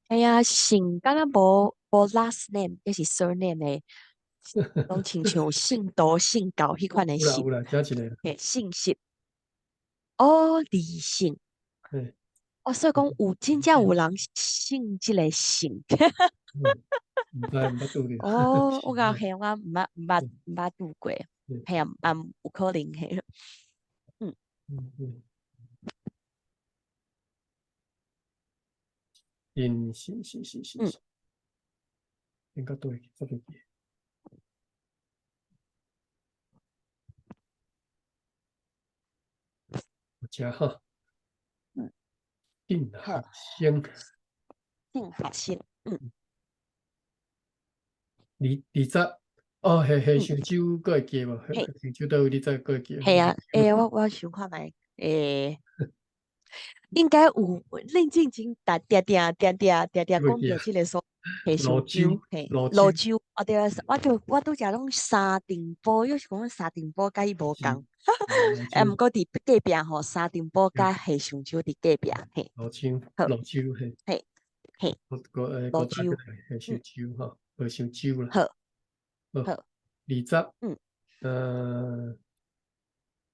哎呀，姓敢若無 last name，抑是 surname 的，攏親像姓杜、姓高彼款的姓。有啦有啦，遮一个。嘿，姓氏。哦，李姓。哦，所以講有真正有人姓這个姓。毋知，毋捌拄著。哦，我感覺嘿，我毋捌拄過。嘿啊，啊有可能嘿。嗯，是是是是是。應該對，這個。有遮吼。靛學生。靛學生，嗯。二十，哦，下上周閣會記無？下上周佗位你再閣會記？嘿啊，欸，我想看覓，欸，應該有，恁進前定定定定定定講著這个所下上周，嘿，蘆洲，哦對啊，我拄則攏三重埔，抑是講三重埔佮伊無仝，啊，毋過佇隔壁吼，三重埔佮下上洲佇隔壁，嘿。蘆洲，蘆洲，嘿。嘿，嘿。蘆洲，下上洲吼，下上洲啦。好。好。20。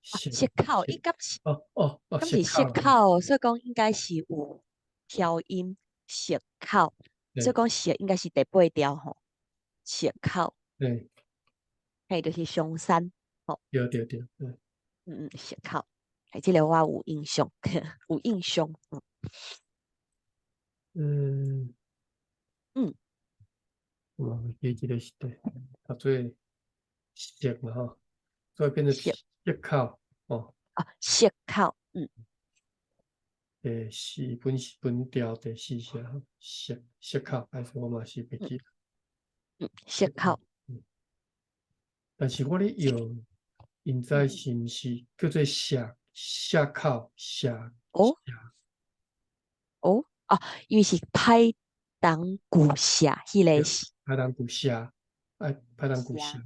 石口，伊敢是？哦哦哦，敢是石口，所以講應該是有調音石口，所以講石應該是第八調吼，石口。嘿，就是松山，吼。對對對，嗯嗯，石口，嘿，這个我有印象，有印象，嗯。我記這个是對，讀做石嘛吼，所以變成石口，哦。啊，石口，嗯。第四本本調第四聲，石口，還是我嘛是袂記。嗯，石口。但是我咧用，𪜶知是毋是叫做石口石？哦。哦，啊，因為是歹東舊社，彼个是。歹東舊社，啊，歹東舊社，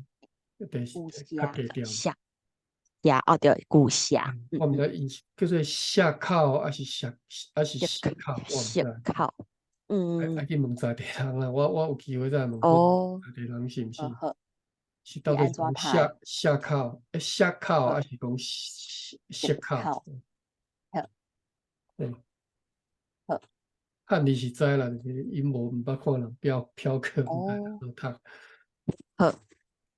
第較低調。社，社，哦對，舊社。我毋知𪜶是叫做石口，抑是石，抑是石口，我毋知。石口，嗯。愛去問在地人啦，我有機會再問在地人是毋是？是到底講石口，欸，石口，抑是講石口？好。對。好。漢字是知啦，就是𪜶無毋捌看人飄過，毋知怎讀。好。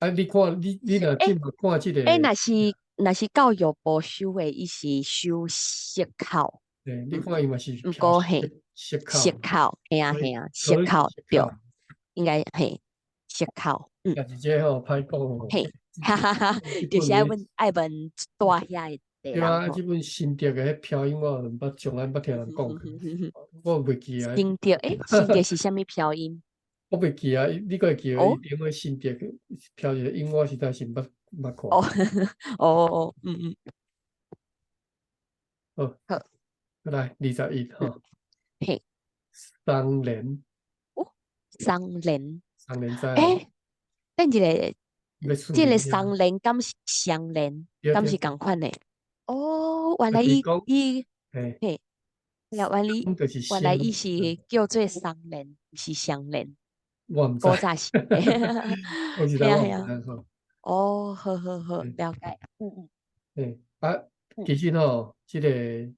啊，你看，你若這馬看這个。欸，若是教育部收的，伊是收石口。對，你看伊嘛是。毋過嘿，石口。石口，嘿啊嘿啊，石口對，應該嘿，石口。嗯。也是這吼歹講吼。嘿，哈哈哈，就是愛問住遐的對啊，這本新竹的彼飄音我毋捌，從來毋捌聽人講過，我袂記啊。新竹，欸，新竹是啥物飄音？我袂記啊，你閣會記得？伊頂個新竹飄一個音，我實在是毋捌看。哦，哦哦，嗯嗯。好。好。來，21吼。嘿。桑連。哦，桑連。桑連知。欸，等一下，這个桑連敢是相連，敢是仝款的？哦，原來伊，嘿，原來伊是叫做桑連，毋是相連。我毋知。古早是。我是嘿啊嘿啊。哦，好好好，了解。嗯嗯。嘿，啊，其實吼，這个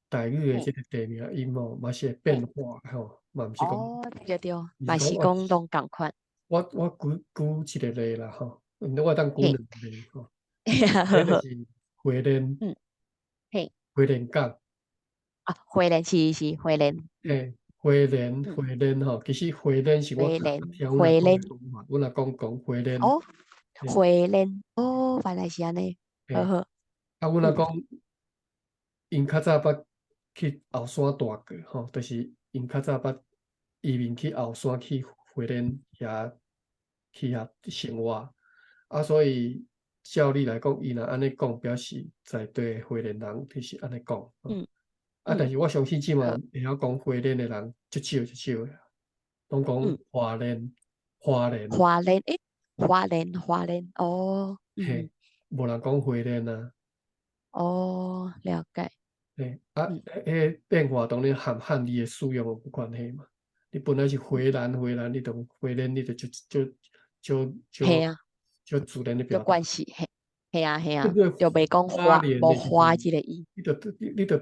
台語的這个地名音吼，嘛是會變化吼，嘛毋是講。哦，對對，嘛是講攏仝款。我舉一个例啦吼，我會當舉兩個例吼。一個是花蓮，花蓮港。啊，花蓮是是花蓮。嘿，花蓮花蓮吼，其實花蓮是我聽阮阿公講嘛，阮阿公講花蓮。哦，花蓮，哦，原來是按呢，好好。啊，阮阿公𪜶較早捌去後山蹛過吼，就是𪜶較早捌移民去後山去花蓮遐去遐生活，啊，所以照理來講，伊若按呢講，表示在地花蓮人就是按呢講。啊，但是我相信這馬會曉講花蓮的人足少足少的，攏講花蓮，花蓮。花蓮，欸，花蓮，花蓮，哦。嘿，無人講花蓮啊。哦，了解。嘿，啊，嗯。彼个變化當然和漢字的使用有關係嘛。你本來是花蘭花蘭，你就花蓮，你就就就就就嘿啊，就自然的有表達。關係，嘿，嘿啊嘿啊，這個就袂講花，花蓮無花的時陣，這個意。你就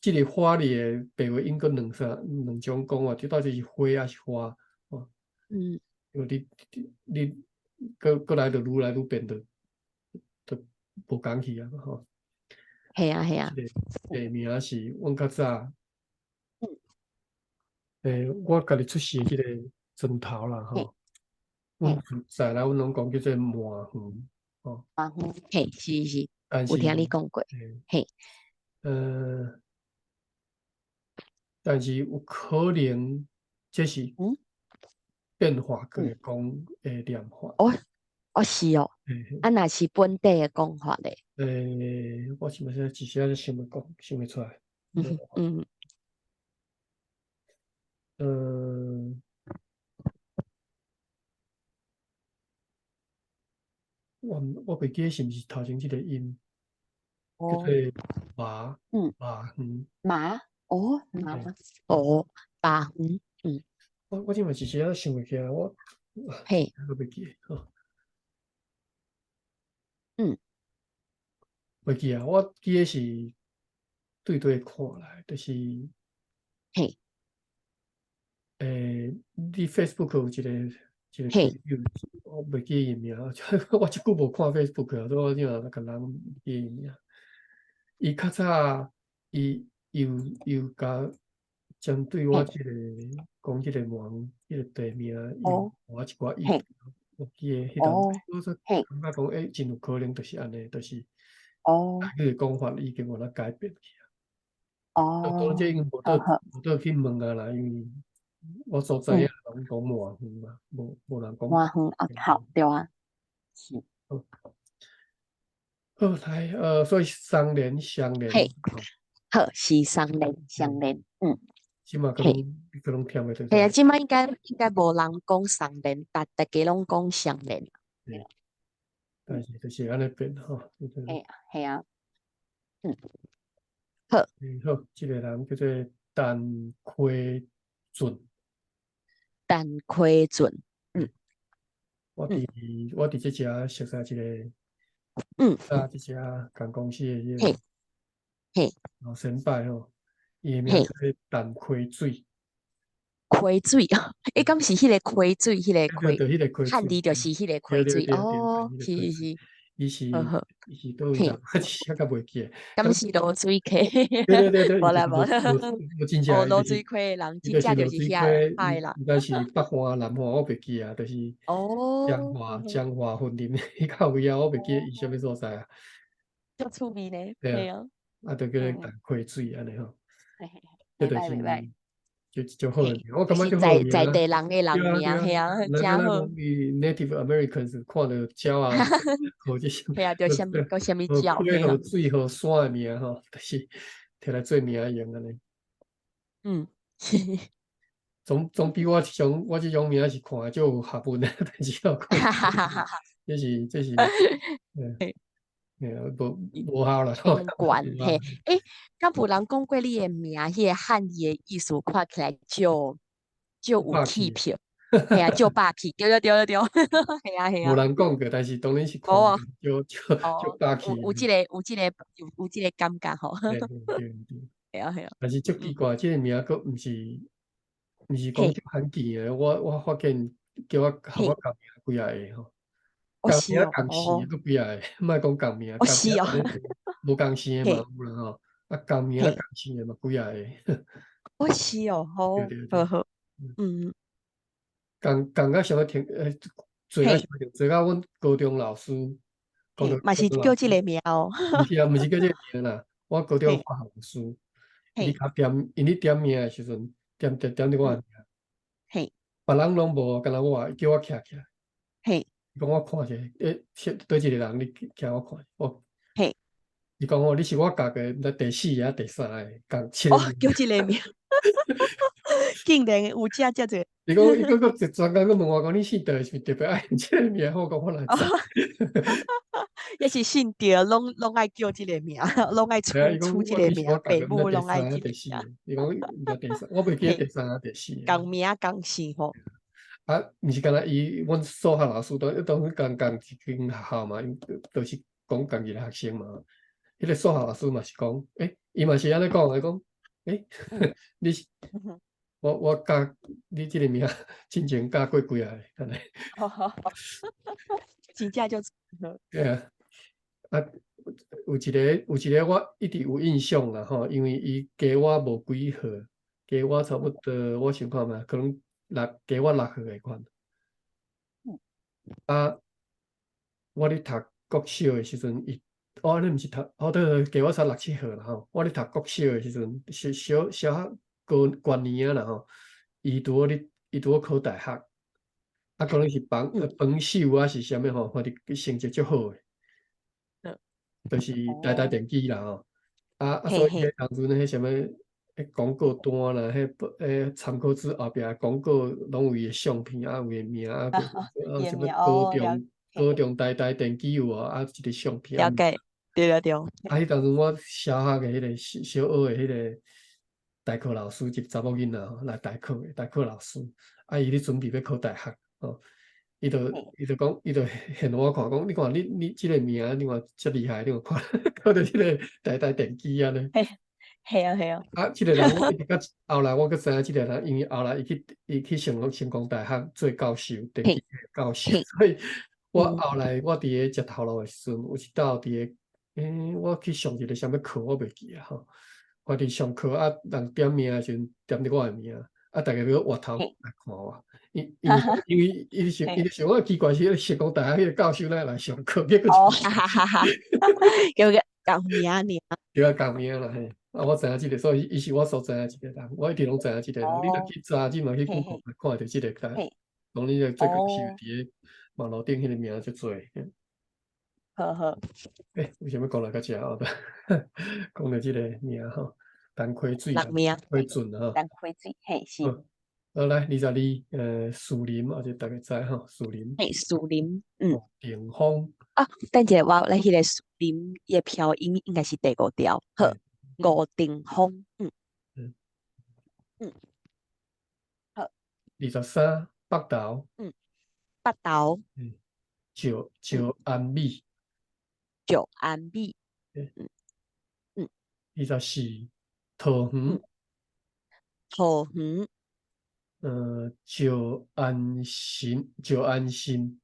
這個花字的白話音閣兩三兩種講法，這到底是花抑是花？哦，因為你閣閣來就愈來愈變，就無仝去啊，吼。嘿啊嘿啊。這個地名是阮較早，我家己出世的這個莊頭啦，吼，阮在來阮攏講叫做麻園，吼。麻園，嘿，是是，但是有聽你講過，嘿。但是有可能這是變化過的講的念法。哦，哦是哦，啊，若是本地的講法咧？我是毋是一時仔想欲講，想袂出來。我袂記得是毋是頭前這個音，叫做麻，麻園。麻，哦，麻，哦，麻園，嗯。我這嘛一時仔想袂起來，我，我袂記得，吼。袂記啊，我記得是對對看來，就是，你 Facebook 有一個朋友，我袂記伊名，我這久無看 Facebook 啊，所以我這嘛共人記伊名。伊較早，伊有共針對我這個講這個網，這個地名，伊有予我一寡意見。我記得彼當我說感覺講，真有可能就是按呢，就是彼個講法已經予咱改變去啊。當然這已經無倒去問啊啦，因為我所知影攏講麻園嘛，無人講。麻園啊，好，對啊，是。好，好來，所以相連相連。嘿，好，是相連相連，嗯。這馬閣攏閣攏聽袂著。嘿啊，這馬應該無人講相連，逐家攏講相連。但是就是按呢變吼。嘿啊，嘿啊，嗯，好。好，這個人叫做陳溪俊。陳溪俊，嗯。我佇這遮熟識一個，啊，這遮共公司的彼個老先輩吼，伊的名叫做陳溪水。溪水啊，敢是彼個溪水，彼個溪，對，彼個溪漢字就是彼個溪水，哦，是是是。伊是佗位人？我一時較袂記得。敢是濁水溪？對對對對，無啦無啦。無真正。哦，濁水溪的人，真正就是遐的啦。應該是北岸南岸，我袂記啊，就是彰化彰化雲林彼口位啊，我袂記得伊啥物所在啊。足趣味呢，對啊，啊，就叫做陳溪水按呢吼。這就是就就好，我感覺就好。在在地人的人名，嘿啊，誠好。 Native Americans 看著鳥仔，或者嘿啊，就啥物閣啥物鳥，溪予水予山的名吼，就是摕來做名用按呢。總比我這種名是看足有學問的，但是我看，這是，嘿啊，無效啦。懸嘿，敢有人講過你的名，彼個漢字的意思看起來足足有氣魄，嘿啊，足霸氣，對對對對對，嘿啊嘿啊。無人講過，但是當然是看足足足霸氣。有這個感覺吼。對對對。嘿啊嘿啊。但是足奇怪，這個名閣毋是講足罕見的，我發現叫我予我共名幾仔個吼。共名共姓閣幾仔個，莫講共名，是哦，無共姓的嘛有啦吼，啊共名共姓的嘛幾仔個。哦是哦，好，好好，嗯。共共甲啥物聽，做甲啥物做甲阮高中老師，高中嘛是叫這個名哦。毋是啊，毋是叫這個名啦，我高中化學老師，伊較點，因咧點名的時陣，點點點著我的名。別人攏無，干焦我，叫我徛起來。伊講我看者，佗一個人你徛我看，我。伊講吼，你是我教過毋知第四個抑第三個，共七個。哦，叫這個名。竟然有遮遮濟。伊講伊閣閣一專工閣問我講，你姓鄧是毋是特別愛用這個名？我講我哪知。抑是姓鄧，攏攏愛叫這個名，攏愛取取這個名，爸母攏愛這個名。伊講毋知第三，我袂記得第三抑第四。仝名仝姓吼。啊，毋是干焦伊，阮數學老師當當仝仝一間學校嘛，都是講仝一个學生嘛。彼個數學老師嘛是講，欸，伊嘛是按呢講，伊講，欸，你是我我教你這个名，進前教過幾仔个，按呢。真正就對啊，啊，有一個有一個我一直有印象啦吼，因為伊加我無幾歲，加我差不多，我想看覓，可能六加我6歲的款。啊，我咧讀國小的時陣，伊哦，按呢毋是讀，哦對對，加我差六七歲啦吼。我咧讀國小的時陣，小小小學高高年仔啦吼，伊拄好咧，伊拄好考大學，啊，可能是榜榜首啊是啥物吼，反正成績足好的，就是台大電機啦吼。啊啊，所以彼當陣彼啥物，彼廣告單啦，彼彼參考紙後壁廣告攏有伊的相片啊，有伊的名啊，啊，啥物高中高中台大電機有無啊？一個相片。了解，對對對。啊，彼當陣我小學的彼個小小學的彼個代課老師，一個查某囡仔吼來代課的代課老師，啊，伊咧準備欲考大學吼，伊就伊就講，伊就現我看講，你看你你這個名，你看遮厲害，你看考著這個台大電機按呢。嘿啊嘿啊。啊，這個人我一直到後來我閣知影這個人，因為後來伊去伊去成功成功大學做教授，電機教授，所以我後來我佇咧食頭路的時陣，有一道佇咧，欸，我去上一個啥物課，我袂記啊吼。我佇上課啊，人點名的時陣點著我的名，啊，逐家閣倚頭來看我，因因為因為伊想伊就想我奇怪是成功大學彼個教授哪會來上課，結果哦，哈哈哈哈，叫個仝名爾。對啊，仝名啦嘿。啊，我知影這個，所以伊是我所知影一個人，我一直攏知影這個人。你若去查，你嘛去 Google 看著這個人，講你個做教授佇咧網路頂彼個名足濟。好好。欸，為啥物講來到遮哦？講著這個名吼，陳溪水，溪圳吼。陳溪水，嘿是。好來，22，樹林，啊，這逐家知吼，樹林。嘿，樹林，嗯。霆鋒。啊，等一下，我來彼個樹林，伊的飄音應該是第五條，好，吳霆鋒，嗯。好。23，北投。北投。趙趙安美。趙安美。24，桃園。桃園。趙安新，趙安新。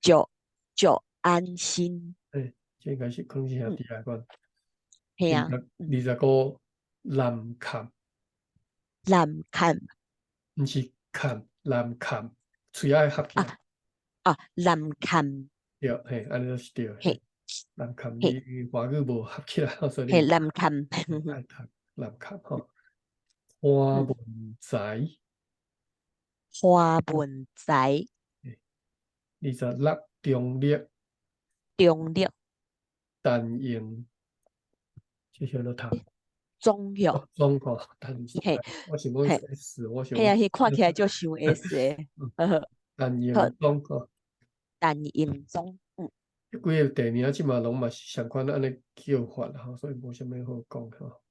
趙趙安新。欸，這應該是可能是兄弟來講。嘿啊。25，南崁。南崁。毋是崁，南崁，喙仔合起來。啊，南崁。對，嘿，按呢就是對。嘿。南崁，你華語無合起來，所以。嘿，南崁。愛讀南崁吼。花文才。花文才。 26，中壢。中壢。陳榮，這是按怎讀？總吼。總吼，陳。嘿。我想講 S，我想。嘿啊，彼看起來就像 S 的。陳榮宗吼。陳榮宗，嗯。這幾個地名這馬攏嘛是相款按呢叫法吼，所以無啥物好講吼。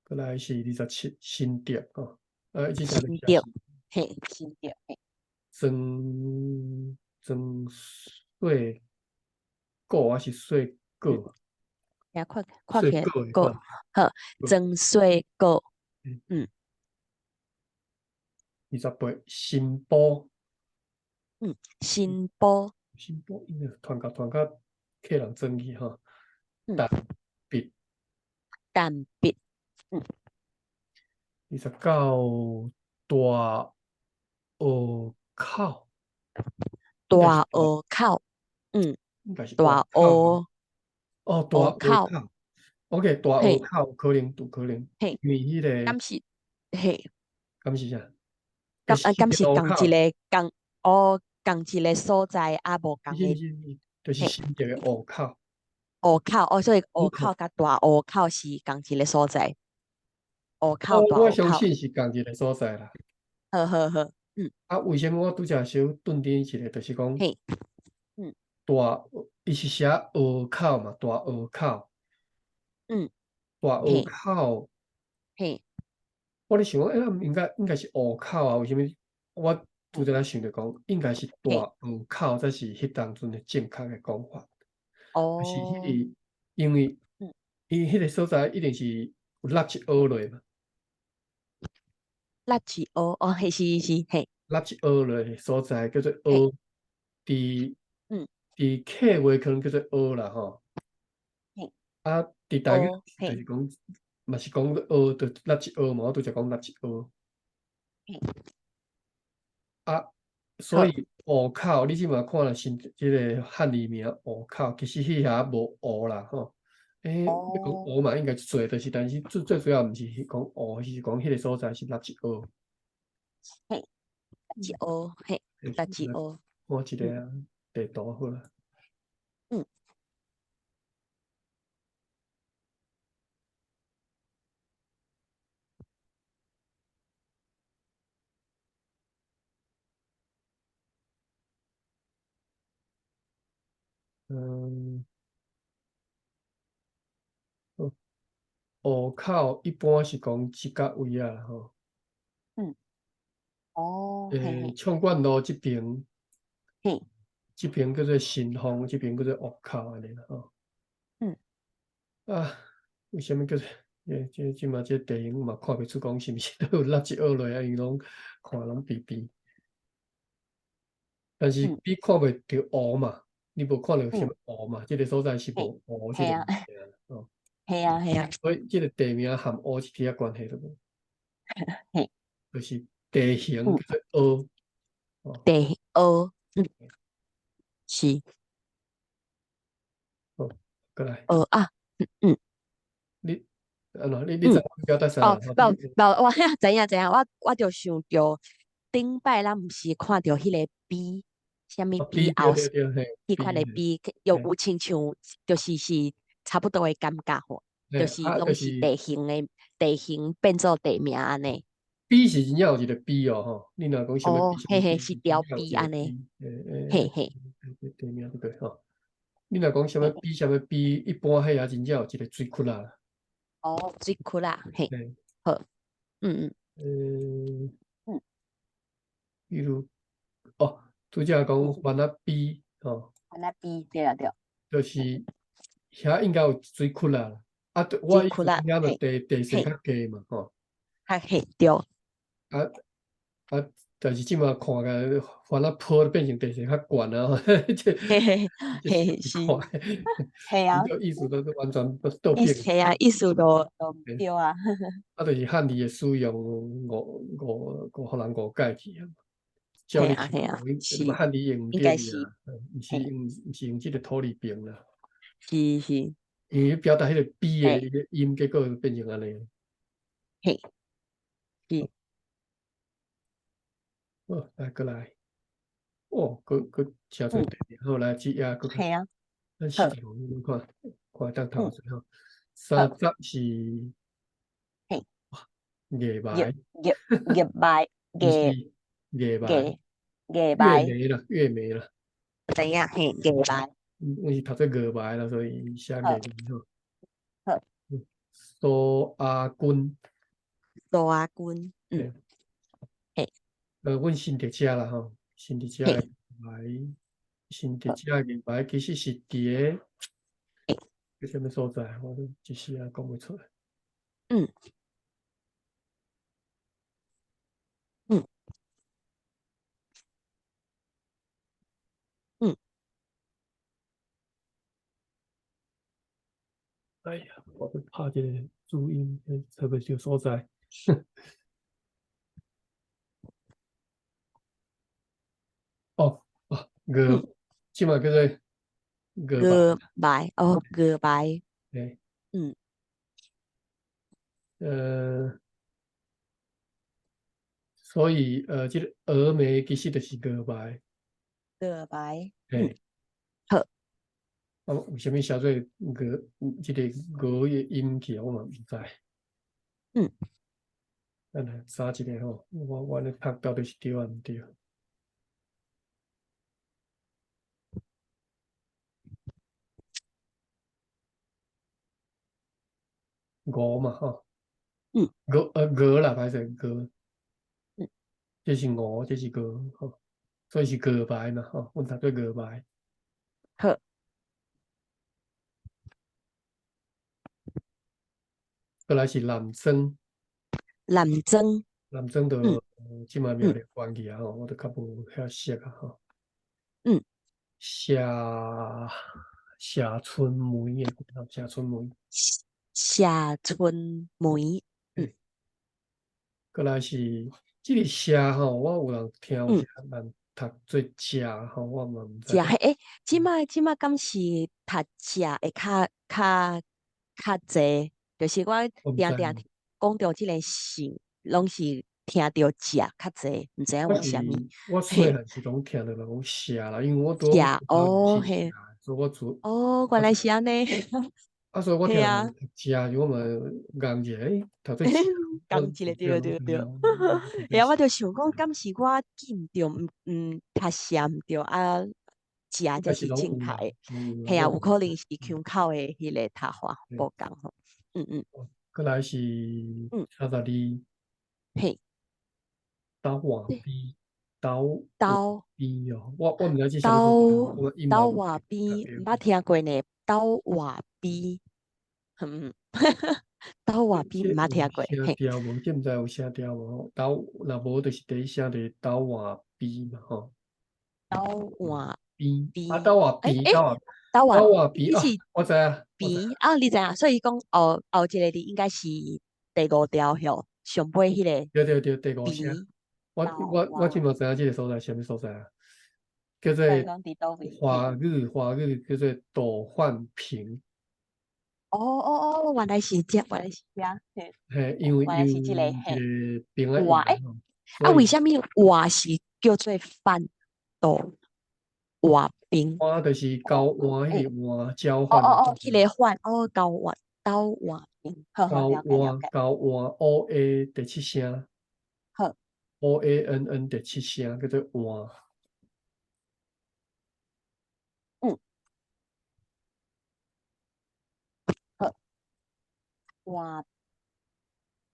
過來是27，新竹吼，啊，新竹，嘿，新竹，嘿。莊莊水果還是水果？也看看起來果，好，莊水果，嗯。 28，新埔。新埔。新埔應該團甲團甲客人轉去吼，淡碧。淡碧，嗯。 29，大澳口。大澳口，嗯。大澳。哦，大澳口。OK，大澳口可能有可能，因為彼個。敢是？嘿。敢是啥？敢啊？敢是仝一个仝哦？仝一个所在啊，無仝个。就是新竹的澳口。澳口哦，所以澳口佮大澳口是仝一个所在。湖口大我湖口。相信是仝一个所在啦。好好好，啊，為啥物我拄才小頓點一下，就是講大，伊是寫湖口嘛，大湖口。大湖口。我咧想講，欸，應該是湖口啊，為啥物？我拄才咧想著講，應該是大湖口才是彼當陣的正確的講法。就是彼個，因為伊彼個所在一定是有落一凹落嘛。落一凹，哦，嘿，是是，嘿。落一凹落的所在叫做凹，佇客話可能叫做凹啦吼。啊，佇台語就是講，嘛是講凹，就落一凹嘛，我拄才講落一凹。啊，所以湖口，你這馬看了新這个漢字名湖口，其實彼遐無湖啦吼。欸，你講湖嘛，應該濟，就是，但是最最主要毋是講湖，是講彼个所在是落一凹。嘿，落一凹，嘿，落一凹。看一个啊，地圖好啦。湖口一般是講這角位啊，吼。哦，暢灌路這邊，這邊叫做新豐，這邊叫做湖口按呢啦，吼。啊，為啥物叫做？這這馬這地形嘛看袂出講是毋是都有落一凹落啊？因攏看攏平平。但是你看袂著湖嘛？你無看著啥物湖嘛？這个所在是無湖這个物件，哦。嘿啊，嘿啊。所以這个地名和湖一點仔關係都無。就是地形叫做凹。地凹，是。好，過來。凹啊，你，按怎？你知影表達啥？哦，無無，我知影知影，我就想著頂擺咱毋是看著彼个埤，啥物埤後，彼款的埤，又有親像，就是是差不多的感覺吼，就是攏是地形的地形變做地名按呢。埤是真正有一個埤哦，吼，你若講啥物？哦，嘿嘿，是條埤按呢。嘿嘿。地名對吼。你若講啥物埤啥物埤，一般彼遐真正有一個水窟仔。哦，水窟仔，嘿。好，比如，哦，拄才講番仔埤，吼。番仔埤，對啊對。就是遐應該有水窟仔啦。啊，我意思遐就地地勢較低嘛，吼。較嘿對。啊啊！但是這馬看起來，番仔坡變成地勢較懸啊！這嘿嘿嘿是。嘿啊。意思都完全都變。嘿啊，意思都都毋對啊。啊，就是漢字的使用誤誤誤，予人誤解去啊。嘿啊嘿啊，是。漢字用毋對啊，毋是用這个土字邊啦。是是。因為表達彼個埤的彼個音，結果變成按呢。嘿。是。好，來過來。哦，閣閣誠濟地名，好來這頁閣。嘿啊。咱四條你看，看當頭先吼。30是。嘿。月眉。月月眉，月。月眉。月眉。月眉啦，月眉啦。知影嘿，月眉。阮是讀做月眉啦，所以寫月眉吼。好。蘇阿君。蘇阿君，嘿。阮新竹遮啦吼，新竹遮的眉，新竹遮的眉其實是佇个叫啥物所在，我都一時仔講袂出來。哎呀，我欲拍這个注音，揣袂著所在。哦，啊，月，這馬叫做月月眉，哦，月眉。對。所以，這个峨眉其實就是月眉。月眉。嘿。好。啊，為啥物寫做月？這个月的音去，我嘛毋知。咱來查一下吼，我按呢讀到底是對抑毋對？五嘛吼，五啦，歹勢五，這是五，這是五吼，所以是五排嘛吼，阮讀做五排。好。過來是南莊。南莊。南莊就這擺苗栗縣去啊吼，我就較無遐熟啊吼。謝謝春梅的，謝春梅。謝春梅。過來是這個謝吼，我有人聽有時人讀做食吼，我嘛毋知。食欸，這擺敢是讀食會較濟，就是我定定講著這个姓，攏是聽著食較濟，毋知影為啥物。我細漢時攏聽著人講謝啦，因為我拄謝哦嘿，所以我做哦，原來是按呢。啊，所以我聽食，我嘛仝一個，欸，讀做食。仝一个對對對。嘿啊，我就想講，敢是我記毋著，毋讀寫毋著啊，食才是正確的。嘿啊，有可能是腔口的彼个讀法無仝吼。過來是32。嘿。斗外邊，斗斗邊哦，我毋知這啥斗斗外邊，毋捌聽過呢。斗外邊，斗外邊毋捌聽過。聲調無？這毋知有聲調無？斗若無就是第一聲就是斗外邊嘛吼。斗外邊，啊斗外邊，斗外斗外邊，啊，我知影。邊啊，你知影？所以講後後一个字應該是第五條吼，上尾彼个。對對對，第五聲。我這嘛知影這个所在啥物所在啊？叫做華語叫做斗煥坪。哦哦哦，原來是這，原來是這。嘿，因為原來是這个嘿。平外欸，啊，為啥物外是叫做範斗外邊？換就是交換彼个換，交換。哦哦哦，彼个換哦，交換斗外邊。交換交換 O A 第七聲。好。 O A N N 第七聲叫做換。好。外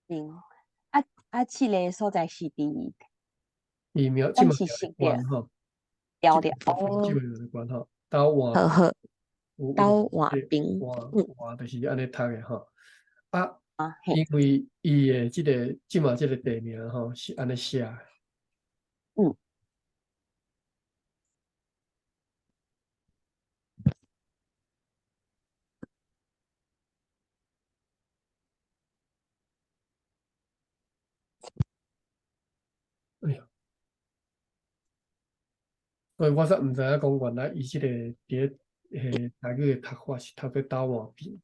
邊啊啊，這个所在是佇。伊苗這嘛關吼。了了哦。這嘛有關吼，斗外。好好。斗外邊。換換就是按呢讀的吼。啊，因為伊的這个這嘛這个地名吼是按呢寫的。哎呀，所以我煞毋知影講原來伊這个佇咧台語的讀法是讀做斗外邊。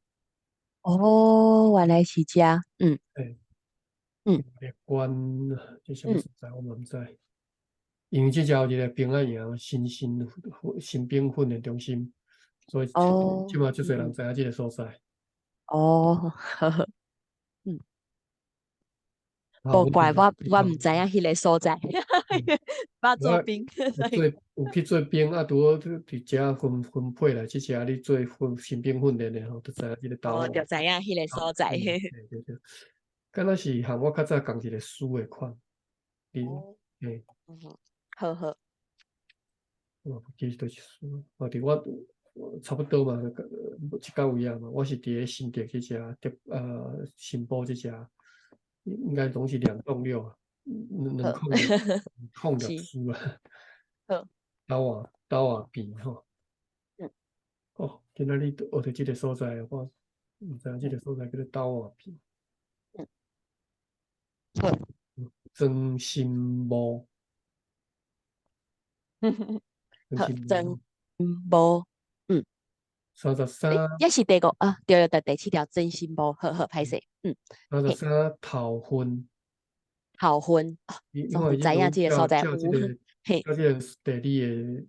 哦，原來是這。嘿。關這啥物所在我嘛毋知，因為這遮有一個兵仔營新兵訓練中心，所以這馬足濟人知影這个所在。哦，呵呵。無怪我毋知影彼个所在，捌做兵。做有去做兵啊，拄好佇遮分配來這遮咧做新兵訓練的吼，就知影這个斗。哦，就知影彼个所在。對對對，敢若是和我較早仝一个師的款。嘿。好好。我毋記得佗一師，哦，佇我差不多嘛，這個位啊嘛，我是佇咧新竹這遮，新埔這遮。應該攏是2棟6啊，兩空兩書啊。好。斗外邊吼。哦，今仔日學著這个所在，我毋知影這个所在叫做斗外邊。好。莊心墓。好，莊墓。33。也是第五啊，對對對，第七條真心墓，好好歹勢。 33頭份。頭份，總知影這个所在有。嘿。這個地理的。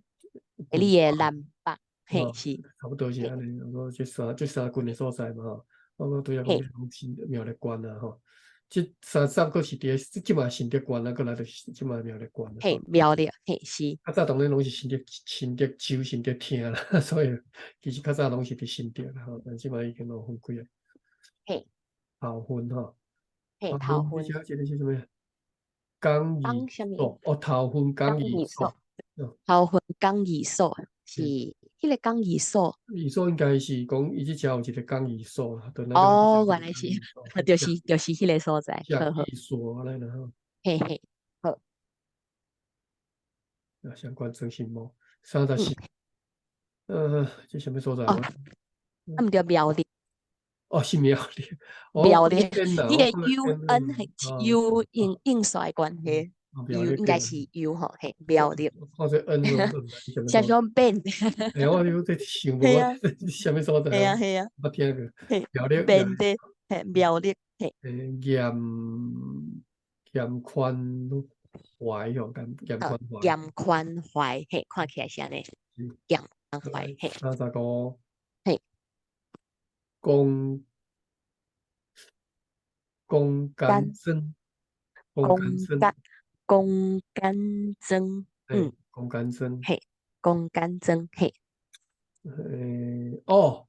地理的南北，嘿是。差不多是按呢，說這三郡的所在嘛吼。我講對啊，講是苗栗縣啊吼。這三十閣是佇個這馬新竹縣啊，閣來就是這馬苗栗縣。嘿，苗栗，嘿是。較早當然攏是新竹、新竹州、新竹廳啦，所以其實較早攏是佇新竹啦，吼，但這馬已經攏分開啊。頭份吼。嘿，頭份。這個是啥物？講義所，哦，頭份講義所。頭份講義所是彼個講義所。義所應該是講伊這遮有一個講義所啦。哦，原來是，就是彼個所在。講義所按呢啦吼。嘿嘿，好。啊，相關資訊無34，這啥物所在？啊，毋對，苗栗。哦，是苗栗。苗栗，伊個 U N 係 U 印印刷的關係，U 應該是 U 吼，嘿，苗栗。看做 N 想講變。欸，我有這想無，啥物所在？係啊係啊。捌聽過。苗栗。變的，嘿，苗栗，嘿。嚴嚴寬懷吼，嚴嚴寬懷。嚴寬懷，嘿，看起來是按呢。嚴寬懷，嘿。 35。嘿。公公干莊，公干公干莊，嗯，公干莊，嘿，公干莊，嘿。哦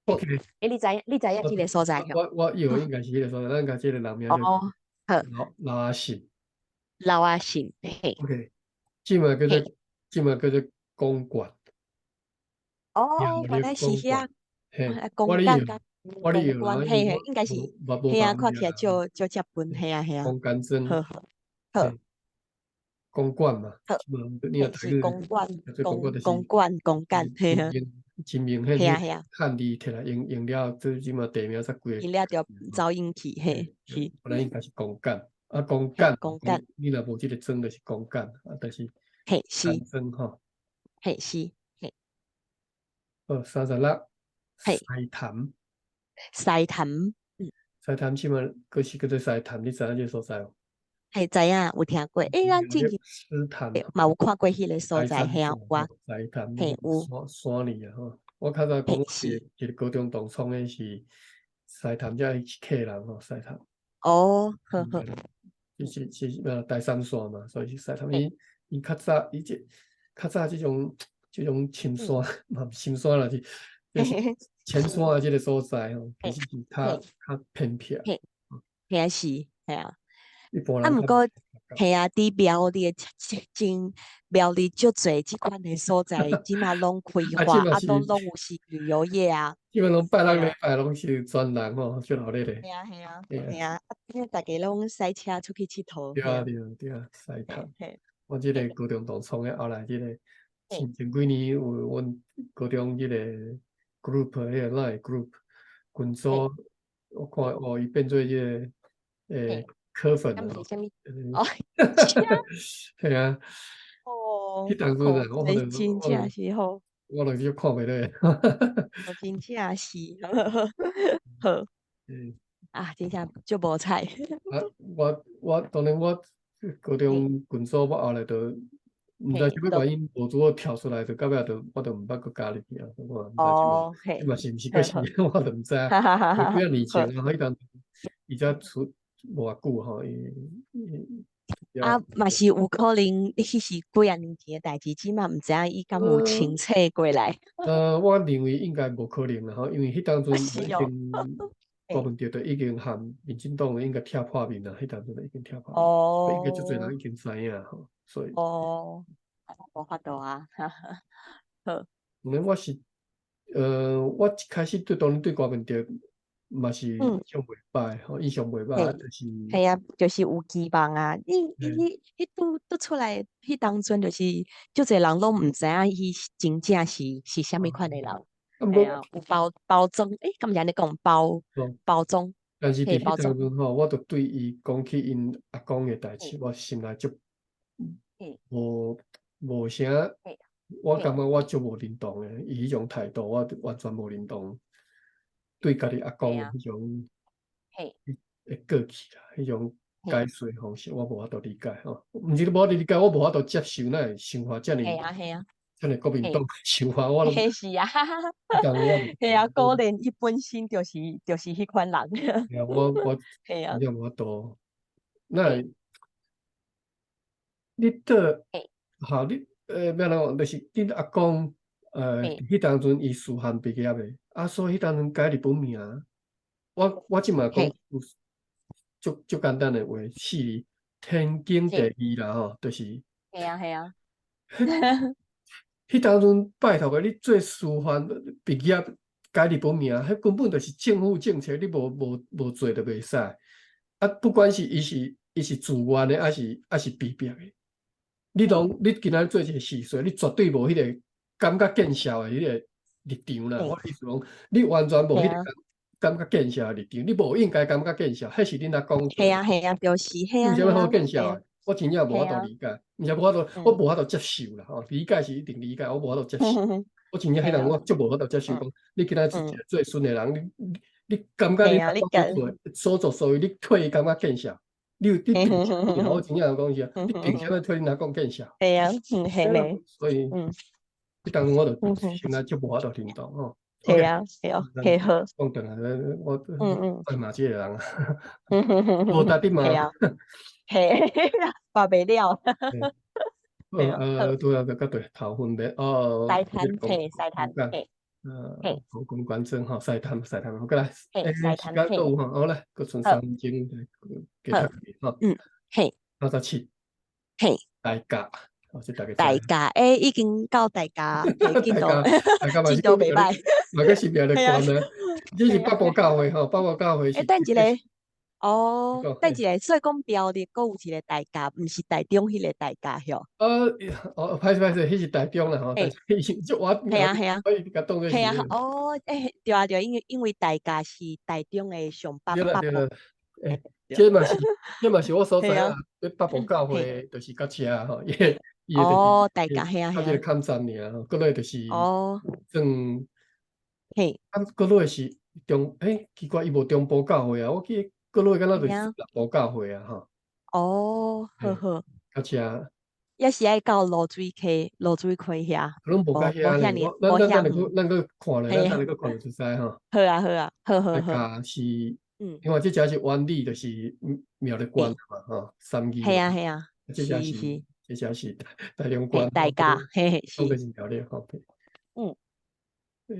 ，OK。欸，你知影？你知影這個所在？我以為應該是彼個所在，咱共這個人名叫哦，好。劉劉阿信。劉阿信，嘿。 OK，這馬叫做這馬叫做公館。哦，原來是遐。嘿，公干我咧公館，嘿嘿，應該是，嘿啊，看起來足足接近，嘿啊嘿啊。公干莊，好好，好。公館嘛，好，是公館，公公館公館，嘿啊。真明顯，嘿啊嘿啊。漢字摕來用用了，這這馬地名才規用了就走音去，嘿，是。本來應該是公幹，啊公幹，公幹，你若無這個莊就是公幹，啊，但是嘿是。莊吼。嘿是，嘿。好，36。嘿。獅潭。獅潭，嗯。獅潭這馬閣是叫做獅潭，你知影這個所在無？嘿，知影，有聽過。欸，咱之前嘛有看過彼個所在，嘿啊有啊。獅潭，嘿有。山山裡啊吼，我較早講一個高中同窗的是獅潭遮是客人吼，獅潭。哦，好好。是是台三線嘛，所以是獅潭。伊伊較早伊這較早這種深山嘛，毋深山啦，是就是淺山的這個所在吼，其實是較較偏僻。嘿，嘿是，嘿啊。一般啊，毋過，嘿啊，佇苗栗真苗栗足濟這款的所在，這馬攏開發，啊，攏攏有是旅遊業啊。基本攏拜六禮拜攏是專人吼，足熱鬧咧。嘿啊嘿啊，嘿啊，啊，大家攏駛車出去𨑨迌。對啊對啊對啊，獅潭。我這個高中同窗的後來這個前前幾年有阮高中這個 group，彼個 Line group 群組，我看哦，伊變做這個柯粉啊。哦，嘿啊。哦。彼當陣啊，我可能真正是吼。我就去看袂落。哦，真正是，好。啊，真正足無彩。啊，我當然我高中群組，我後來就毋知啥物原因，無拄好跳出來，就到尾就我就毋捌閣加入去啊。我哦，嘿。這嘛是毋是閣是，我就毋知。幾仔年前啊，彼當伊才出無偌久吼，伊伊啊，嘛是有可能，彼是幾仔年前的代誌，這馬毋知影伊敢有清醒過來。我認為應該無可能啦吼，因為彼當陣已經郭文哲就已經和民進黨應該拆破面啦，彼當陣就已經拆破面，應該足濟人已經知影吼，所以。哦，無法度啊，好。嗯，我是，我一開始對當然對郭文哲嘛是印象袂歹吼，印象袂歹，就是。嘿啊，就是有期望啊！你你彼拄拄出來彼當陣，就是足濟人攏毋知影伊真正是是啥物款的人。嘿啊，有包包裝，欸，敢毋是按呢講包包裝？但是佇彼當陣吼，我就對伊講起𪜶阿公的代誌，我心內足無無啥，我感覺我足無認同的，伊彼種態度，我完全無認同。對家己阿公的彼種的過去啦，彼種解說方式，我無法度理解吼。毋是無法度理解，我無法度接受，哪會想法遮爾嘿啊嘿啊，像個國民黨想法，我攏嘿是啊，當我嘿啊，果然伊本身就是彼款人。嘿啊，我真正無法度。那你倒好，你欲按怎講？就是恁阿公彼當陣伊師範畢業的，啊，所以彼當陣改日本名。我這馬講足足簡單的話，四字天經地義啦吼，就是。嘿啊嘿啊。彼當陣拜託的，你做師範畢業改日本名，彼根本就是政府政策，你無做就袂使。啊，不管是伊是自願的，抑是被逼的，你攏你今仔做一個序說，你絕對無彼個感覺見笑的彼個立場啦。我意思講，你完全無彼個感覺見笑的立場，你無應該感覺見笑，彼是恁阿公。嘿啊嘿啊，就是嘿啊。為啥物好見笑的？我真正無法度理解，毋是無法度，我無法度接受啦吼。理解是一定理解，我無法度接受。我真正彼人我足無法度接受，講你今仔是一個做孫的人，你感覺你阿公做所作所為，你替伊感覺見笑？你憑啥物？我真正講是，你憑啥物替恁阿公見笑？嘿啊，嗯，係咩？所以，彼當陣我就現在足無法度認同吼。係啊，係啊，嘿好。講轉來，我愛罵這個人啊，無值得罵。係啊，嘿，罷袂了。對啊，個對頭分別哦。獅潭，嘿，獅潭，嘿。公關證吼，獅潭，獅潭，好過來，欸，時間夠吼，好來，閣剩3分鐘，繼續吼。嗯，嘿。37，嘿。大甲，哦，這大家。大甲，欸，已經到大甲，進度，進度袂歹。嘛閣是廟咧關啊，這是北部教會吼，北部教會是。欸，等一下，哦，等一下，所以講苗栗閣有一個大甲，毋是台中彼個大甲吼。哦，歹勢歹勢，彼是台中啦吼，但是就我，嘿啊嘿啊，我伊共當做嘿啊，哦，欸，對啊對，因為大甲是台中的上北對啦北部。對啦，欸，這嘛是我所知影，北部教會就是較遮吼，伊伊哦，大甲嘿啊嘿啊。較這個坎站爾吼，閣落就是算，啊，閣落是中，欸，奇怪，伊無中部教會啊，我記得閣落敢若就是南部教會啊，吼。哦，好好。較遮。抑是愛到濁水溪，濁水溪遐。攏無較遐呢，咱閣看咧，咱等下閣看就知吼。好啊好啊，好好好。大甲是，因為這遮是灣里，就是苗栗縣嘛，吼，三義。嘿啊嘿啊，這遮是，這遮是台中縣。大甲，嘿嘿是。攏是苗栗吼。欸，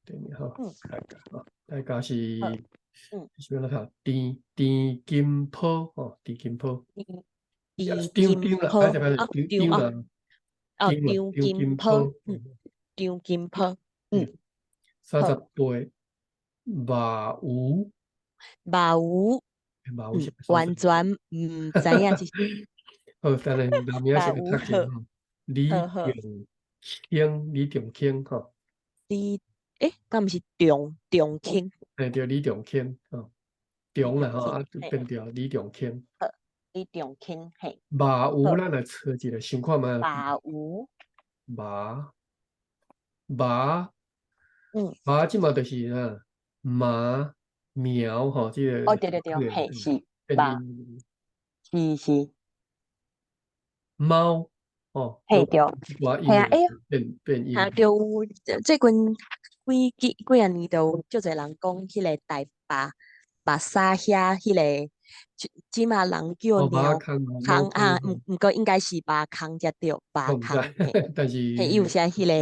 對面吼，大甲吼，大甲是，是欲按怎讀？田金坡吼，田金坡。田金坡，啊，張啊，哦，張金坡，嗯，張金坡，嗯。38，馬吳，馬吳，馬吳完全毋知影這是。好，等下人名先讀者吼，李仲卿，李仲卿吼。李，欸，敢毋是仲仲卿？嘿，對，李仲卿，吼，仲啦吼，啊，變著李仲卿。好，李仲卿，嘿。馬吳，咱來查一下，想看覓。馬吳。馬，馬，馬這馬就是啥？馬苗吼，這個。哦，對對對，嘿，是馬，是是。貓，哦，嘿對，嘿啊，欸，變變音。啊，對，最近幾幾幾仔年都有足濟人講彼個台北白沙遐彼個，這馬人叫貓空啊，毋過應該是貓空才對，貓空。但是，嘿，伊有啥彼個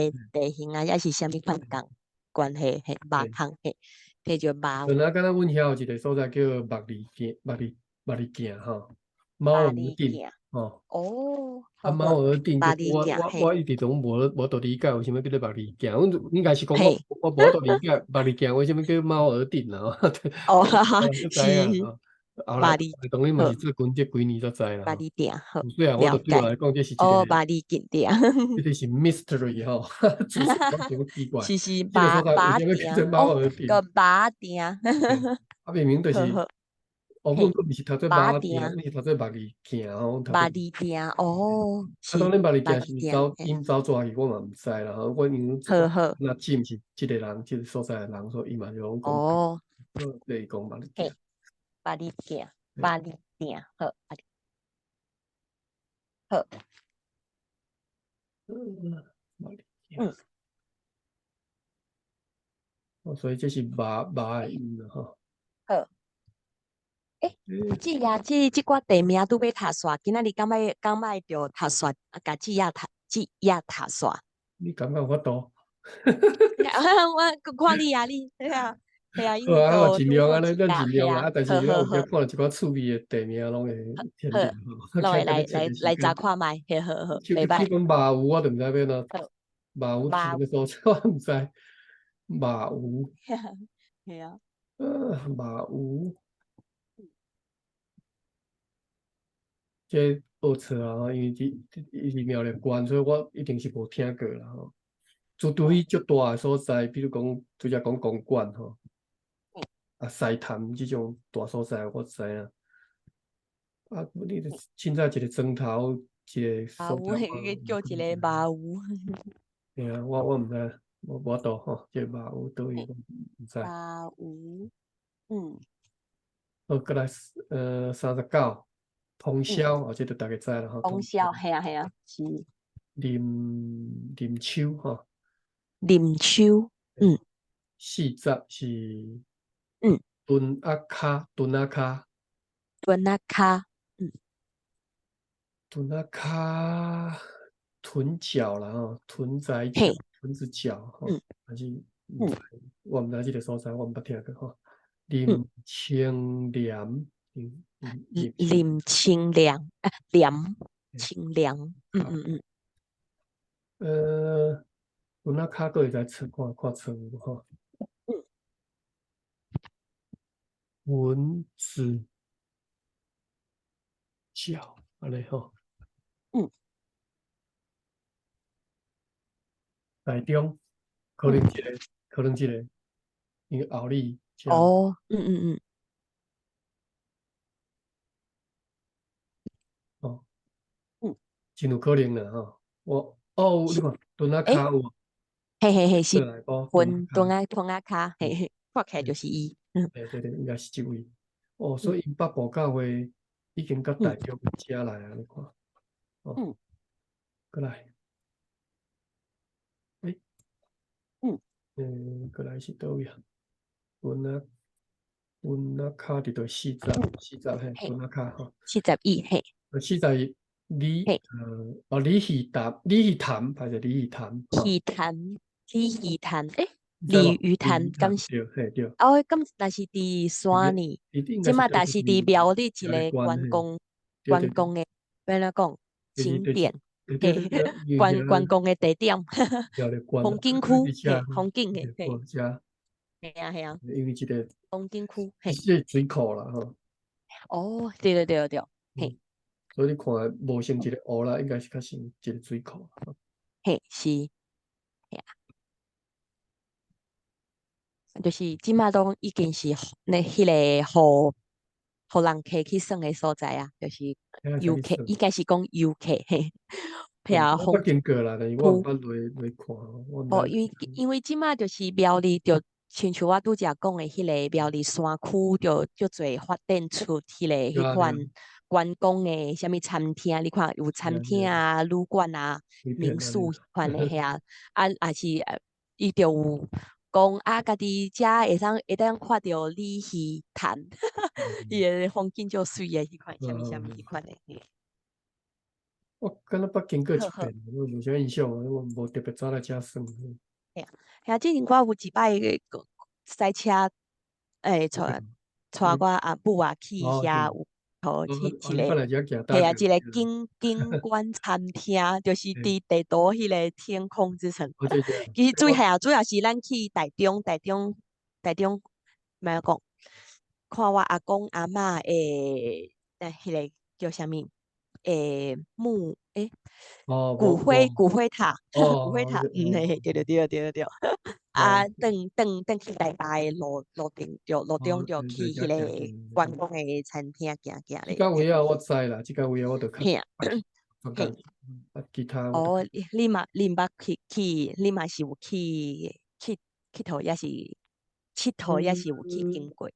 地形啊，抑是啥物款共關係？嘿，貓空嘿，提著貓。本來敢若阮遐有一個所在叫目里徑，目里徑吼，貓兒鎮吼。哦。啊，貓兒鎮，我一直攏無法度理解為啥物叫做目里徑，阮應該是講我無法度理解目里徑為啥物叫貓兒鎮啦。哦，是。後來當然嘛是最近這幾年才知啦。目里埕，好。雖然我對我來講，這是一個。哦，目里徑埕。這個是 mystery 吼，奇怪。是是，馬馬埕，哦，個馬埕。啊，明明就是，哦，阮閣毋是讀做馬埕，阮是讀做目里埕吼。目里埕，哦。啊，當然目里埕是走𪜶走逝去，我嘛毋知啦吼。我因為那只毋是這個人，這個所在的人，所以伊嘛就攏講。哦。對，講目里埕。目里埕，目里埕，好，好。哦，所以這是肉肉的音啦，吼。好。欸，姊啊，這寡地名拄欲讀煞，今仔日敢會著讀煞，共姊仔讀姊仔讀煞。你感覺有法度？我看你啊，你，對啊，對啊，好啊，我盡量按呢，咱盡量啦，啊，但是咱有看著一寡趣味的地名，攏會填入吼。攏會來查看覓，嘿，好好，袂䆀。像講馬湖，我就毋知欲按怎。馬湖是啥物所在，我毋知。馬湖。係啊。馬湖。這學錯啊，因為這伊是苗栗縣，所以我一定是無聽過啦吼。除非足大的所在，比如講，拄才講公館吼，啊，獅潭這種大所在，我知影。啊，你凊彩一個磚頭，一個所在，叫一個馬湖。對啊，我毋知，我無法度吼，這個馬湖佗位我毋知。馬湖，嗯。好，過來，39，通霄，哦，這就大家知啦吼。通霄，係啊係啊，是。林秋吼。林秋，嗯。40是，墩仔跤，墩仔跤。墩仔跤，嗯。墩仔跤，屯腳啦吼，屯仔腳，屯子腳吼，還是毋知，我毋知這個所在，我毋捌聽過吼。林清廉，林清廉，啊，廉，清廉，嗯嗯嗯。墩仔跤閣會使測看看錯無吼？蚊子腳，按呢吼。台中可能一個，可能一個，因為後里。哦，嗯嗯嗯。哦，真有可能啦吼。我哦，你看墩仔跤有。嘿嘿嘿，是。墩仔跤，嘿嘿，看起來就是伊。對對對，應該是這位。哦，所以𪜶北部教會已經佮台中遮來啊，你看。哦。過來。欸。過來是佗位啊？墩仔跤佇佗四十，四十嘿，墩仔跤吼。41嘿。41，鯉哦，鯉魚潭，鯉魚潭，還是鯉魚潭？魚潭，鯉魚潭，欸，鯉魚潭，敢是？對，嘿對。哦，敢若是佇山呢？這馬但是佇苗栗一個觀光觀光的，欲按怎講？景點，嘿，觀光的地點，風景區，嘿，風景的，嘿。係啊係啊。因為這個風景區，嘿。這個水庫啦，吼。哦，對對對對，嘿。所以你看，無像一個湖啦，應該是較像一個水庫。嘿，是，嘿啊。就是這馬攏已經是那彼個予人客去耍的所在啊，就是遊客，應該是講遊客嘿。嘿啊，我經過啦，但是我毋捌落看。哦，因為這馬就是苗栗，就親像我拄才講的彼個苗栗山區，就足濟發展出彼個彼款觀光的啥物餐廳，你看有餐廳啊、旅館啊、民宿彼款的遐，啊，也是伊就有講啊，家己遮會當看著鯉魚潭，伊的風景足媠的彼款，啥物啥物彼款的。我敢若捌經過一遍，我無啥印象，我無特別走來遮耍。嘿啊，遐之前我有一擺駛車，欸，帶我阿母啊去遐有佗去一個，嘿啊，一個景觀餐廳，就是佇地圖彼個天空之城。其實主要是咱去台中，台中，台中，欲按怎講？看我阿公阿嬤的，彼個叫啥物？墓，欸，骨灰塔，骨灰塔，嗯嘿，對對對對對。啊，轉去台北的路頂，就路中就去彼個觀光的餐廳行行咧。這個位仔我知啦，這個位仔我就較啊，其他。哦，你毋捌去，你嘛是有去𨑨迌，抑是𨑨迌，抑是有去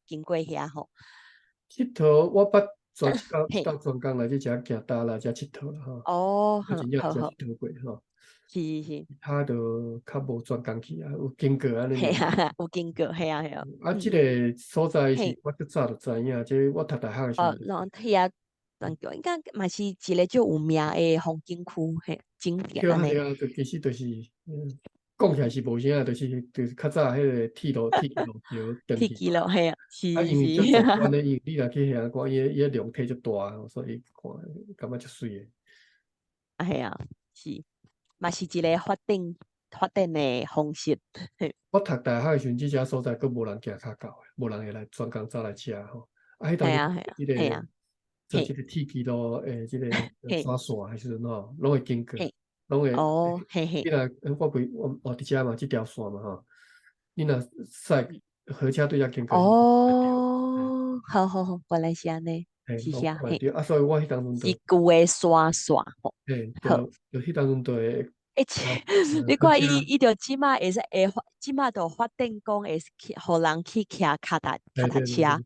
經過遐吼？𨑨迌我捌到專工來這遮行搭來遮𨑨迌啦吼。哦，真正遮𨑨迌過吼。是是是。他就較無專工去啊，有經過按呢。嘿啊，有經過，嘿啊嘿啊。啊，這个所在是我足早就知影，這我讀大學的時陣。哦，攏遐斷橋應該嘛是一个足有名的風景區，嘿，景點按呢。對啊，對啊，就其實就是，講起來是無啥，就是較早彼个鐵路橋斷去。鐵路，嘿啊，是啊，因為足壯觀的，因為你若去遐看，伊个量體足大，所以看感覺足媠的。啊，嘿啊，是，嘛是一个發展的方式。我讀大學的時陣，這遮所在閣無人行跤到的，無人會來專工走來遮吼。啊，彼當時這个做這个鐵枝路的這个山線的時陣吼，攏會經過，攏會。哦，嘿嘿。你若我袂我哦佇遮嘛，這條線嘛吼，你若駛火車對遮經過。哦，好好好，原來是按呢，是啥？嘿。啊，所以我彼當陣是舊的山線吼。嘿，就就彼當陣就會。欸，你看伊就這馬會使會發，這馬就發展講會去，予人去騎腳踏車，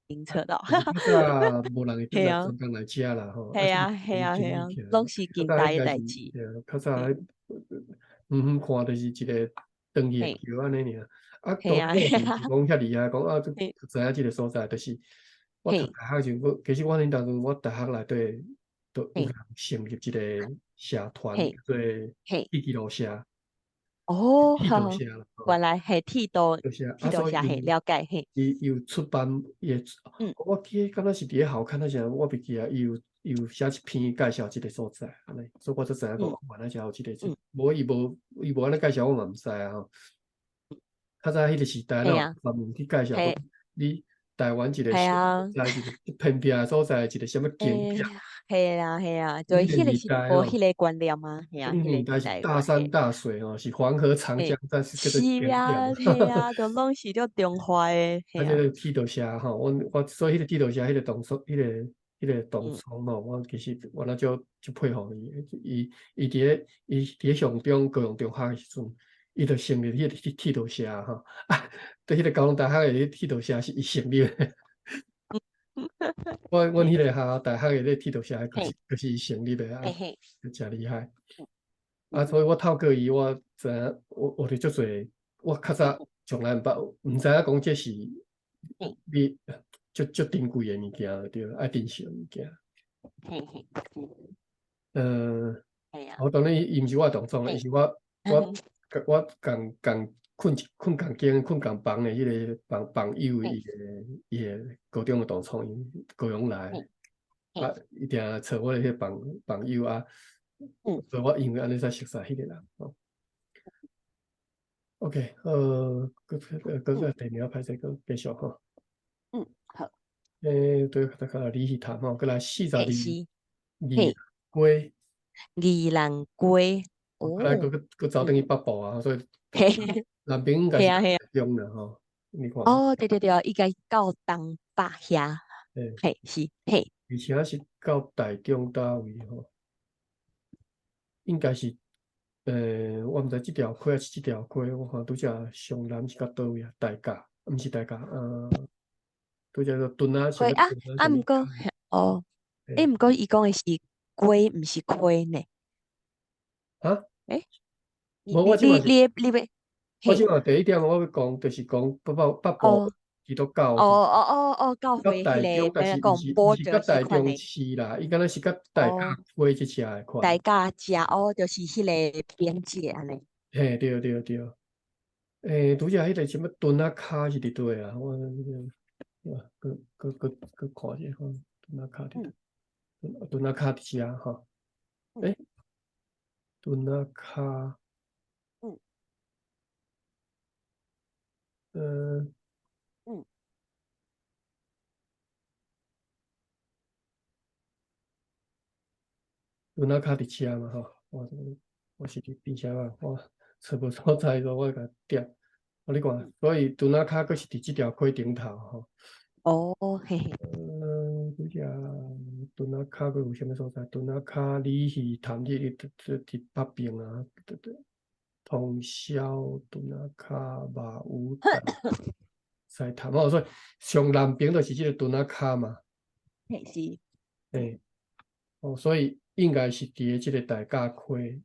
行車道。較早無人會專工來遮啦吼。嘿啊嘿啊嘿啊，攏是近代的代誌。對啊，較早遠遠看就是一个斷去的橋按呢爾。啊，當初毋是講遐厲害，講啊，知影這个所在，就是我讀大學時，我其實我恁當陣我大學內底都有人成立一个社團，叫做鐵枝路社。哦，鐵道社啦，原來係鐵道社，嘿，了解嘿。伊有出版，伊我記得敢若是佇咧校刊還是啥，我袂記啊。伊有寫一篇介紹這个所在，按呢，所以我才知影講，原來遮有這个，無伊無伊無按呢介紹，我嘛毋知啊吼。較早彼个時代，哪有專門去介紹講你台灣一個所在，一个偏僻的所在，一个啥物景點。嘿啊嘿啊，對，彼個是無彼个觀念啊，嘿啊，彼個年代是大山大水哦，是黃河長江，但是叫做景點。是啊，嘿啊，就攏是著中華的。啊，這个鐵道社吼，我所以彼個鐵道社彼个同窗，彼个同窗吼，我其實我那就就佩服伊，伊佇咧上中高雄中學的時陣，伊就成立彼個鐵道社吼，啊，對彼个高雄大學的鐵道社是伊成立的。阮彼个學校大學的彼個鐵道社，就是伊成立的啊，誠厲害。啊，所以我透過伊，我知影我學著足濟，我較早從來毋捌，毋知影講這是你足足珍貴的物件，對，愛珍惜的物件。我當然伊毋是我的同窗，伊是我共睏共間睏共房的彼个房友，伊个高中的同窗，高雄來，啊，伊定揣我的彼个房友啊，所以我因為按呢才熟似彼個人。OK，閣第二歹勢，閣繼續吼。嗯，好。對，大概鯉魚潭吼，閣來42宜蘭街。宜蘭街。閣來閣走轉去北部啊，所以南邊應該是台中啦吼，你看。哦，對對對，應該到東北遐。嘿，是，嘿。而且是到台中佗位吼？應該是，我毋知這條溪還是這條溪，我看拄才上南是到佗位啊？大甲，毋是大甲，拄才說墩仔。溪啊啊，毋過，哦，欸，毋過伊講的是街，毋是溪呢？啊？欸？無，我這你你我這馬第一點我欲講，就是講北部基督教。哦哦哦哦，教會台中，但是毋是佮台中市啦，伊敢若是佮大甲溪這遮的款。大甲遮哦，就是彼个邊界按呢。嘿，對對對。拄才彼个啥物墩仔跤是佇佗位啊？我閣看一下，看墩仔跤佇佗，墩仔跤佇遮吼。欸，墩仔跤。墩仔跤佇遮嘛吼，我是佇邊遮啊，我揣無所在，所以我共點。我你看，所以墩仔跤閣是佇這條溪頂頭吼。哦，嘿嘿。拄才墩仔跤閣有啥物所在？墩仔跤鯉魚潭這個佇北邊啊，通霄墩仔跤馬武西潭哦，所以上南邊就是這个墩仔跤嘛。嘿，是。嘿，哦，所以應該是佇咧這个大甲溪。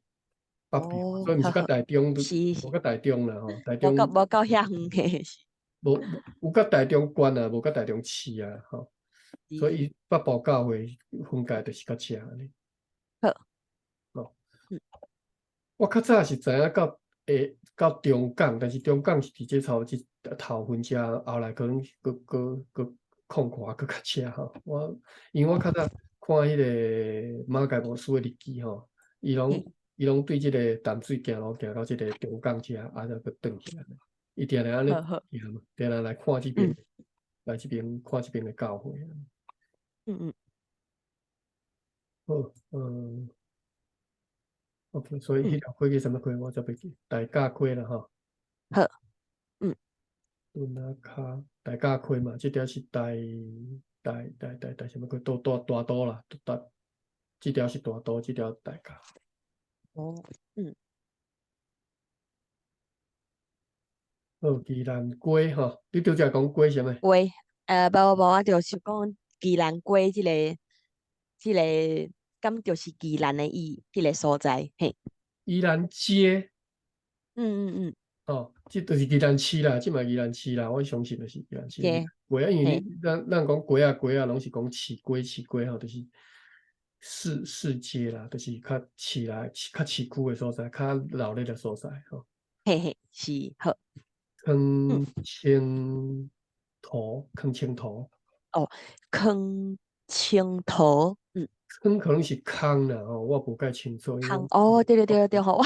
北边，所以毋是佮台中，無佮台中啦吼，台中無到遐遠嘿，無有佮台中縣啊，無佮台中市啊，吼，所以北部教會分界就是較遮按呢。好，哦，我較早是知影到會到中港，但是中港是佇這頭這頭分遮，後來可能閣閣閣擴闊閣較遮吼。我因為我較早看彼個馬偕牧師的日記吼，伊攏對這个淡水行路行到這个中港遮，啊，才閣轉去按呢。伊定定按呢行嘛，定定來看這邊，來這邊看這邊的教會。好，嗯，OK，所以彼條溪叫啥物溪？我才袂記，大甲溪啦吼。好，嗯。墩仔跤，大甲溪嘛，這條是大大大大大啥物溪？大大大肚啦，大，這條是大肚，這條大甲。哦，嗯。好，宜蘭街吼，你拄才講街啥物？街，無無，我就是講宜蘭街這個，敢就是宜蘭的伊彼個所在，嘿。宜蘭街。哦，這就是宜蘭市啦，這嘛宜蘭市啦，我相信就是宜蘭市。街啊，因為你咱講街啊街啊，攏是講市街市街吼，就是市街啦，就是較市內、較市區的所在，較熱鬧的所在吼。嘿嘿，是好。囥清塗，囥清塗。哦，囥清塗，嗯。囥可能是空啦吼，我無介清楚。空哦，對對對對吼，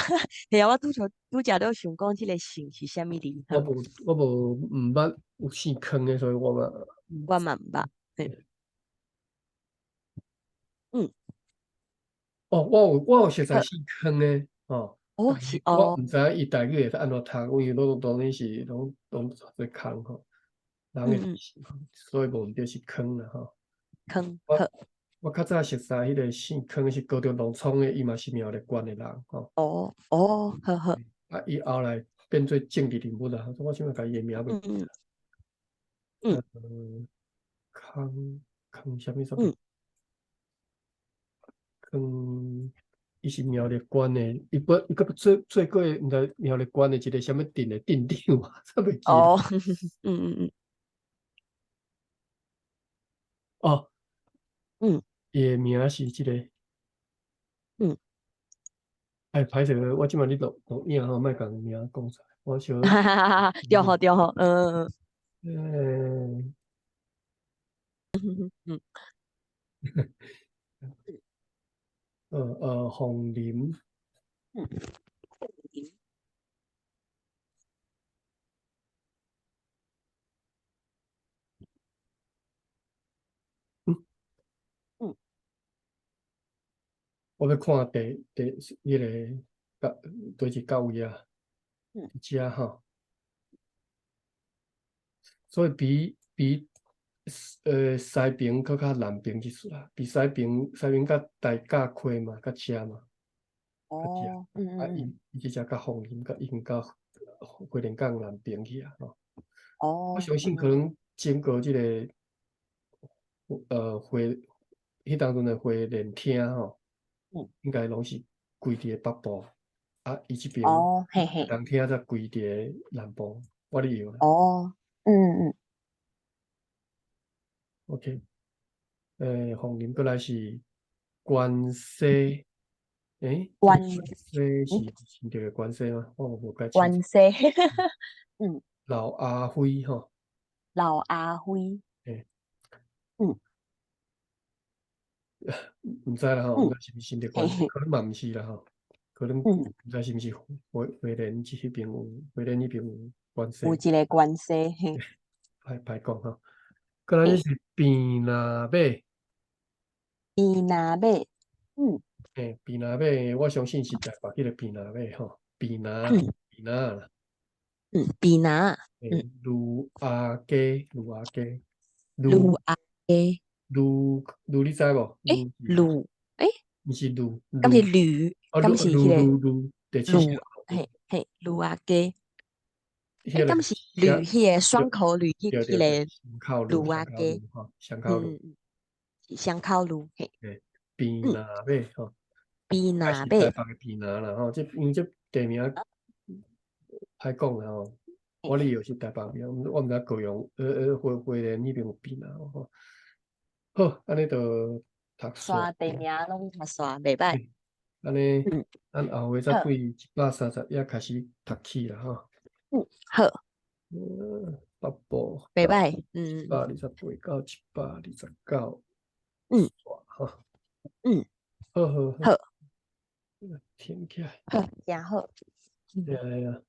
係啊，我拄才拄才咧想講這个姓是啥物字。我無毋捌有姓囥的，所以我嘛。我嘛毋捌，嘿。嗯。哦，我有熟似姓囥的，吼。哦，是哦。我毋知影伊台語會按怎讀，因為攏當然是攏攏做空吼，人的所以無毋對是囥啦吼。囥，好。我較早熟似彼个姓囥是高中農倉的，伊嘛是苗栗縣的人吼。哦哦，好好。啊，伊後來變做政治人物啦，我想欲共伊的名袂記。嗯。囥囥啥物啥物？囥，伊是苗栗縣的，伊本伊閣做做過毋知苗栗縣的一个啥物鎮的鎮長啊，煞袂記。哦，嗯嗯嗯。哦。嗯。伊的名是這個。嗯。哎，歹勢，我這擺咧錄錄影吼，莫共名講出來，我小。哈哈哈哈對吼對吼，嗯嗯嗯。嗯。鳳林。嗯。嗯。我欲看第第彼个佗佗一佗位啊？嗯。遮吼。所以比西爿閣較南爿一絲啦，比西爿西爿佮大甲溪嘛，較遮嘛。哦，嗯啊，伊伊這只較鳳林，佮已經到花蓮港南爿去啊，吼。哦。我相信可能經過這個，花，彼當陣的花蓮廳吼，應該攏是歸佇個北部，啊，伊這邊哦，嘿嘿，東廳才歸佇個南部，我咧以為。哦，嗯嗯。 OK，鳳林過來是關西，關西是是著個關西嗎？我無介關西，嗯。老阿輝吼。老阿輝。嗯。毋知啦吼，毋知是毋是新竹關西，可能嘛毋是啦吼，可能毋知是毋是花蓮這彼邊有，花蓮彼邊有關西。有一个關西，嘿。歹歹講吼。過來是扁林馬。扁林馬，嗯。嘿，扁林馬，我相信是台北彼个扁林馬吼，扁林扁林啦。嗯，扁林。嗯。呂阿街，呂阿街。呂阿街。呂呂你知無？呂，毋是呂。敢是呂？敢是彼個？呂呂，嘿嘿，呂阿街。敢是呂彼个雙口呂，彼个呂阿街。雙口呂。嗯，雙口呂，嘿。扁林馬吼，枇還是杷台北的枇杷啦吼，這因為這地名歹講啦吼。我理由是台北名，我毋知高雄花蓮彼邊有枇杷無吼。好，按呢就讀煞。煞地名攏讀煞，袂䆀。按呢，咱後回再對130頁開始讀起啦吼。嗯，好。北部。袂䆀，嗯。128到129。吼。好好好。停起來。好，誠好。對啊對啊。